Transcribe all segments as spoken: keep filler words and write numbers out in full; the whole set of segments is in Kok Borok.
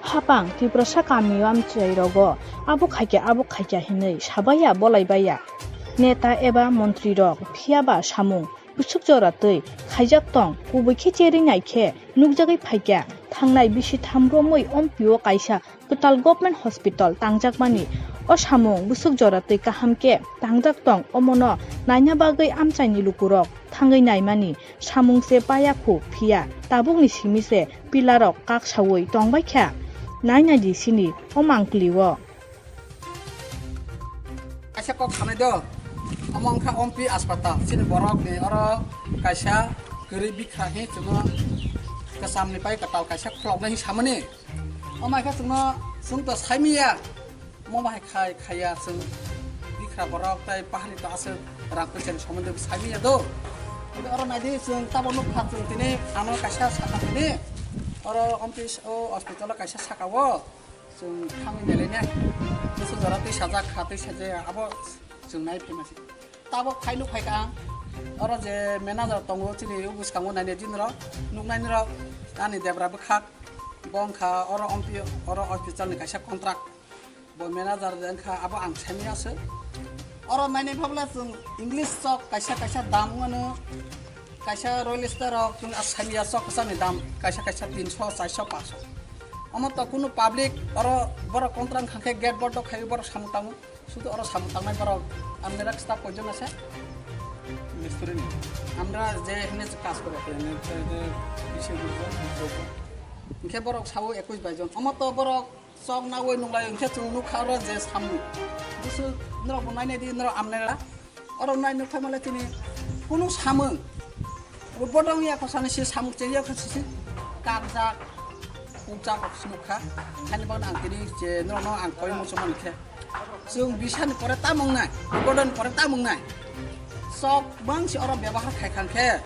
Hapang Tiprasa kami o amchai rogo abo khaikya abo khaikya hinwi sabaiya bolaibaiya. Neta eba montri rok phiyaba samung bwswk jora twi khaijak tong kubui khe cherwi naikhe nukjagwi phaikya. Thangnai bisi tham romwi ompio kaisa kwtal government hospital tangjakmani o samung bwswk jora twi kaham khe tangjak tong omono naina bagwi amchaini lukurok thangwi naimani samung se paya khu phiya tabukni simi se pilarok kak saui tongbai kha. Naina di sini o mangpli o. Kaisa kok sanai do, omo wngkha Ompi Aspatal, chini borok ni oro kaisa kwrwi bikha hi chwngno kwcham ni pai kwtal kaisa kholok nai hi samani. Omo hai khe chwngno chwng to saimiya, omo bahai khai khaiya chwng bikha borok tai pahari to aswk rang pwisa ni somondo saimiya do. Oro naidi chwng tabok nukha chwng tini ano kaisa sakha tini oro Ompi o hospital o kaisa saka o. Chwng thangwi nailainai. Bwswk jora twi sajak kha, twi sajak abo chwng nai phaima se. Tabok phai nuk phai kha ang. Oro je manager tongo chini o bwskango nainai di norok, nuknai norok ani debra bwkhak. Bo wngkha oro Ompi oro hospital ni kaisa contract. Bo manager je wngkha abo ang saimanya se. Oro nainai phabla chwng English sok kaisa kaisa dam wngmano. Kaisa royal star rok chwng a saimanya sok kwchangni dam kaisa kaisa tinso, charso, panso. Omo to kunu public oro borok contract wngkha khe gate board rok khai borok samung tango. Sudu oro samung tangnai borok amnera staff koijon ase? Mistri ni. Amnera je hene kaam kore. Hene je, je, bisi gurjo, gurjo. Hinkhe borok sao ekush baijon. Omo to borok sok naui nunglai hinkhe chwng nukha oro je samung. Busu norok bo nainai di norok amnera. Oro nai nuk phaimale tini kunu samung. Bo bodong ya khosani se samung chengya khosisi kakjak, ukjak nukha. Hani bagwi ang tini je norokno ang koi muchung mankhe. Chwng bisani pore tamung nai, bodoni pore tamung nai. Sok bangsi oro bebahar khai khankhe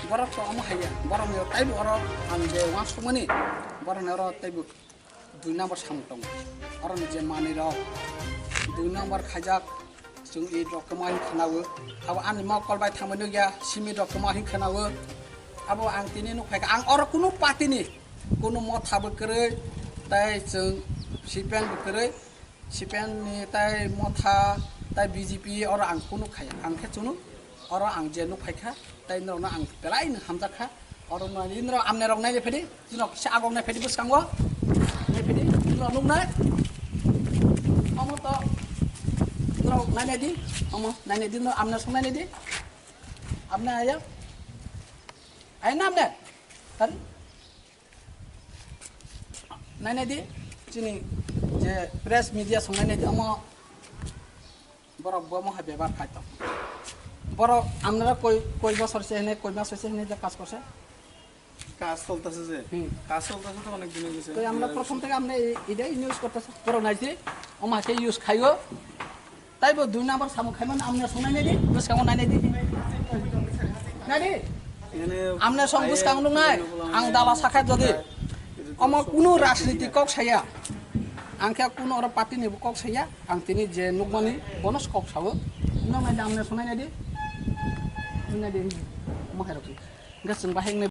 borok to omo haiya. Borokni taibo oro ang je uansukmani borokni oro taibo dui number samung tongo. Oroni je manwi rok dui number khaijak, chwng eit rok kwma hin khwnawo. Abo ani mokol bai thangmani nukya, simi rok kwma hin khwnawo. Abo ang tini nukphai kha, ang oro kunu party ni kunu motha bo kwrwi, tei chwng C P M bo kwrwi, C P M ni tei motha tei B J P oro ang kunu khaya. Ang khe chwngno oro ang je nukphai kha, tei norokno ang belai no hamjak kha. Oro nai di, norok amne rok nai phedi, norok kisa agok nai phedi bwskango. Nai phedi, norok nuk nai. Omo to norok nai nai di, omo nai nai di, norok amne song nai nai di. Amne ayo. Ayo na amne. Tari. Nai nai di, chini je press media song nai nai di, omo Borok bo mohai bebar khai tong. Borok amnara koi, koi bosor se hene, koi mas se hene je kaj korse. কাজ চলতেছে যে, হুম। কাজ চলতেছে তো অনেক দিন হয়ে গেছে। তো আমরা প্রথম থেকে আমরা এই, এটাই ইউজ করতেছি। Borok nai se, o ma se use khaio. Tai bo dui number samung khaimani amne song nai nai di, bwskango nai nai di. Nai di. এখানে Amne song bwskang nuk nai, ang dala sakha jodi. Omo kunu rajniti kok saya. Ang khe kunu oro party ni bo kok saya. Ang tini je nukmani bono kok sao. Nang nai di, amne song nai nai di. Nai di. Mo khairok. Ga chwng bahai nai